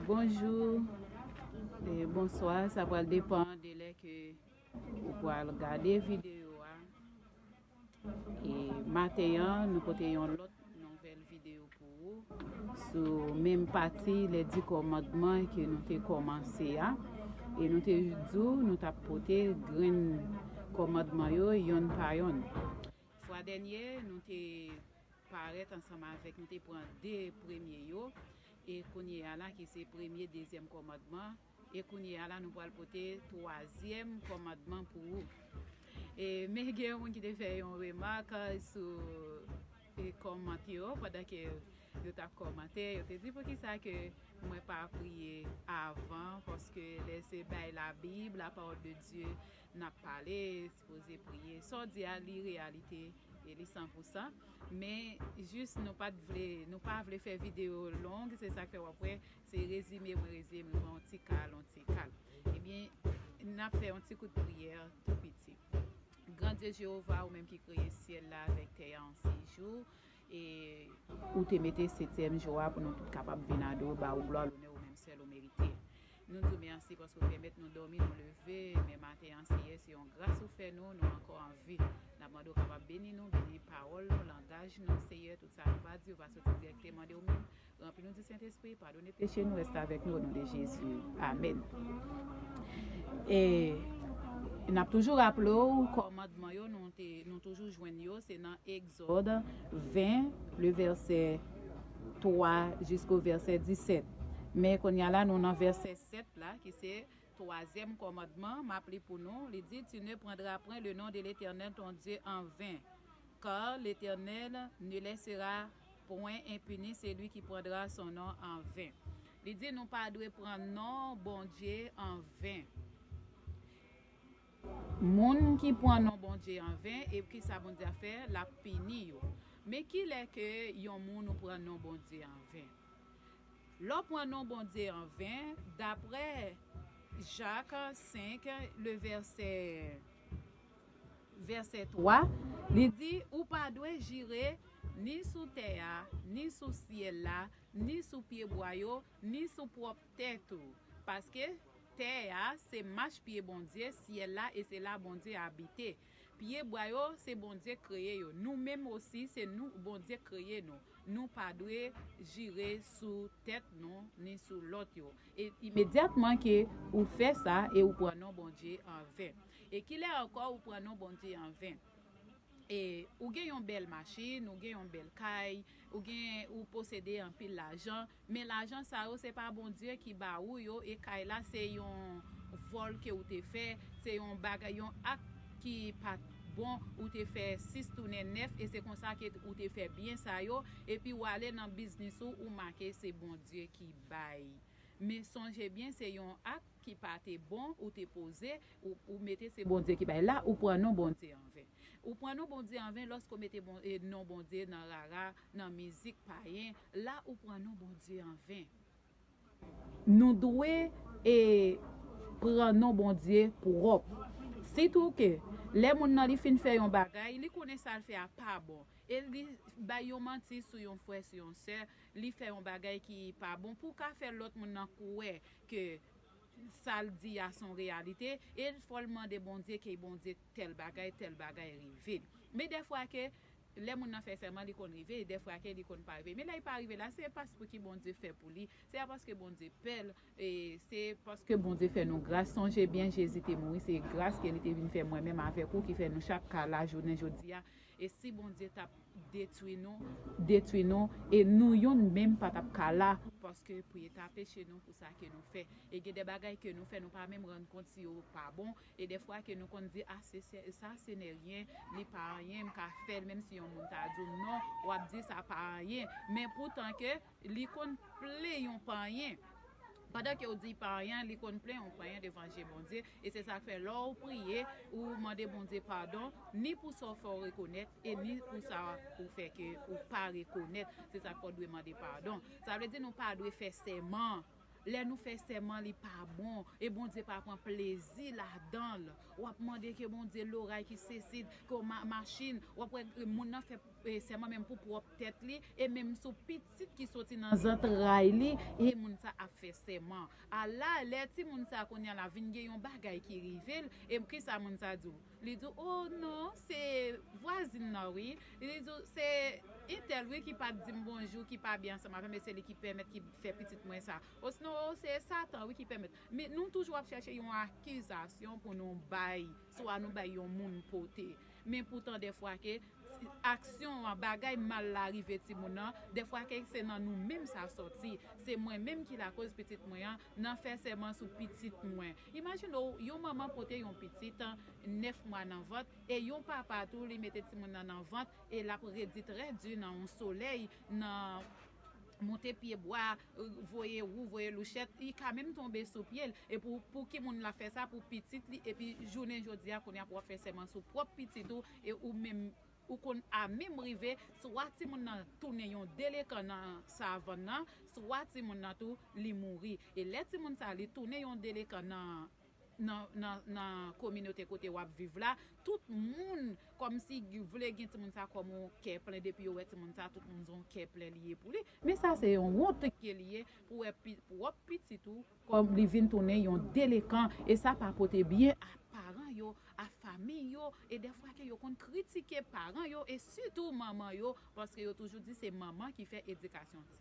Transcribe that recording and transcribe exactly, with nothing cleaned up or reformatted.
Bonjou e bonswa, sa pral depann de lè ke ou pral gade videyo a. E maten an, nou pote yon lòt nouvèl videyo pou ou sou menm pati lè di kòmandman ke nou te kòmanse a. E nou te di w nou t ap pote grenn kòmandman yo yonn pa yonn. Fwa dènye, nou te parèt ansanm avèk, nou te pran de premye yo. E kounye a la, ki se premye, dezyèm kòmandman. E kounye a la, nou pral pote twazyèm kòmandman pou ou. E, men gen yon moun ki te fè yon remak sou e, kòmantè yo, pandan ke yo t ap kòmante, yo te di poukisa ke mwen pa priye avan, paske lè se bay Labib, la parole de Dieu, n ap pale, sipoze priye. Sa w di a, li reyalite e li san pou san. Men jis nou pa t vle, nou pa vle fè videyo long, se sa k fè w ap wè se rezime mwen rezime yon ti kal, yon ti kal. Ebyen, n ap fè yon ti kout priyè tou piti. Gran Dye Jewova, ou menm ki kreye syèl la avèk tè a an sis jou, e ou te mete setyèm jou a pou nou tout kapab vin adore, ba ou glwa, lonè, ou menm sèl ou merite. Nou di w mèsi paske w pèmèt nou dòmi, nou leve, men maten an, Seyè, se yon gras ou fè nou, nou ankò an vi. N ap mande w kapab beni nou, beni pawòl nou, langaj nou, Seyè, tout sa nou va di, yo va soti dirèkteman de ou menm. Ranpli nou di Sentespri, padone peche nou, reste avèk nou, o non de Jezi. Amèn. E n ap toujou raple w, kòmandman yo, nou te, nou toujou jwenn yo, se nan Egzòd ven, le vèsè twa jisko vèsè disèt. Men kounye a la, nou nan vèsè sèt la, ki se twazyèm kòmandman, m ap li pou nou. Li di, Tu ne prendras point le nom de l'Éternel ton Dieu en vain, car l'Éternel ne laissera point impuni celui qui prendra son nom en vain. Li di nou pa dwe pran non Bondye an ven. Moun ki pran non Bondye an ven, e kisa Bondye ap fè? L ap pini yo. Men kilè ke yon moun ou pran non Bondye an ven? Lè w pran non Bondye an ven, daprè Jak senk, le vèsè, vèsè twa, li di, ou pa dwe jire ni sou tè a, ni sou syèl la, ni sou pyebwa yo, ni sou pwòp tèt ou. Paske tè a se machpye Bondye, syèl la, e se la Bondye abite. Pyebwa yo, se Bondye kreye yo. Nou menm osi, se nou, Bondye kreye nou. Nou pa dwe jire sou tèt nou, ni sou lòt yo. E imedyatman ke ou fè sa, e ou pran non Bondye an ven. E kilè ankò ou pran non Bondye an ven? E ou gen yon bèl machin, ou gen yon bèl kay, ou gen, ou posede anpil lajan, men lajan sa yo, se pa Bondye ki ba ou yo, e kay la, se yon vòl ke ou te fè, se yon bagay, yon ak ki pa t bon, ou te fè sis tounen nèf, e se konsa ke ou te fè byen sa yo, epi w ale nan biznis ou, ou make se Bondye ki bay. Men sonje byen, se yon ak ki pa te bon, ou te poze, ou, ou mete se Bondye ki bay. La, ou pran non Bondye an ven. Ou pran non Bondye an ven lòske w mete bon, e, non Bondye nan rara, nan mizik payen. La, ou pran non Bondye an ven. Nou dwe, e, pran non Bondye pwòp. Sitou ke lè moun nan li fin fè yon bagay, li konnen sa l fè a pa bon. E li bay yon manti sou yon frè, sou yon sè, li fè yon bagay ki pa bon, pou ka fè lòt moun nan kwè ke sa l di a se yon reyalite, e fò l mande Bondye ke Bondye tèl bagay, tèl bagay rive l. Men dèfwa ke lè moun nan fè sèman, li konn rive, e dèfwa ke li konn pa rive. Men lè li pa rive la, se pa pou ki Bondye fè pou li, se pa paske Bondye pè l, e se paske Bondye fè nou gras. Sonje byen, Jezi te mouri, se gras ke li te vin fè mwen menm avèk ou ki fè nou chak ka la jounen jodi a. E si Bondye t ap detwi nou, detwi nou, e nou youn menm pa t ap ka la, paske pou eta peche nou, pou sa ke nou fè. E gen de bagay ke nou fè, nou pa menm rann kont si yo pa bon, e dèfwa ke nou konn di, a, se, se, sa, se nè ryen, li pa anyen, m ka fè l, menm si yon moun ta di w non, w ap di sa pa anyen. Men poutan ke li konn plen yon pa anyen. Pandan ke w di pa anyen, li konn plen yon pa anyen devan je Bondye. E se sa k fè lè w priye, ou mande Bondye padon, ni pou sa w fè w rekonèt, e ni pou sa ou fè ke ou pa rekonèt. Se sa k fè w dwe mande padon. Sa vle di nou pa dwe fè sèman. Lè nou fè sèman, li pa bon, e Bondye pa pran plezi ladan l. W ap mande ke Bondye loray ki sesi, ke ma, machin, w ap wè moun nan fè e, sèman menm pou pwòp tèt li, e menm sou pitit ki soti nan zantray li, e moun sa ap fè sèman. Ala, lè timoun sa kounye a la vin gen yon bagay ki rive l, e kisa moun sa di w? Li di w, "O non, se vwazin nan wi." Li di w, "Se entèl wi ki pa t di m bonjou, ki pa byen ansanm avè m, e se li ki pèmèt ki fè pitit mwen sa." Osnon, "O, se Satan wi ki pèmèt." Men nou toujou ap chèche yon akizasyon pou nou bay, swa nou bay yon moun pote. Men poutan, dèfwa ke aksyon an, bagay mal la rive timoun nan, dèfwa ke se nan nou menm sa sòti. Se mwen menm ki lakoz pitit mwen an nan fè sèman sou pitit mwen. Imajine w, yon manman pote yon pitit nèf mwa nan vant, e yon papa tou, li mete timoun nan nan vant, e l ap redi trè di nan yon solèy, nan monte pye bwa, voye wou, voye louchèt, li ka menm tonbe sou pye l. E pou, pou ki moun la fè sa? Pou pitit li, epi jounen jodi a, kounye a pou w ap fè sèman sou pwòp pitit ou, e ou menm, ou konn a menm rive, swa timoun nan tounen yon delekan nan savann nan, swa timoun nan tou, li mouri. E lè timoun sa, li tounen yon delekan nan, nan, nan, nan kominote kote w ap viv la, tout moun kòmsi vle gen timoun sa kòm yon kè plen, depi yo wè timoun sa, tout moun se yon kè plen li ye pou li. Men sa se yon wont ke li ye pou wè pi, pwòp pitit ou kòm li vin tounen yon delekan, e sa pa pote byen a paran yo, a fanmi yo, e dèfwa ke yo konn kritike paran yo, e sitou manman yo, paske yo toujou di se manman ki fè edikasyon timoun.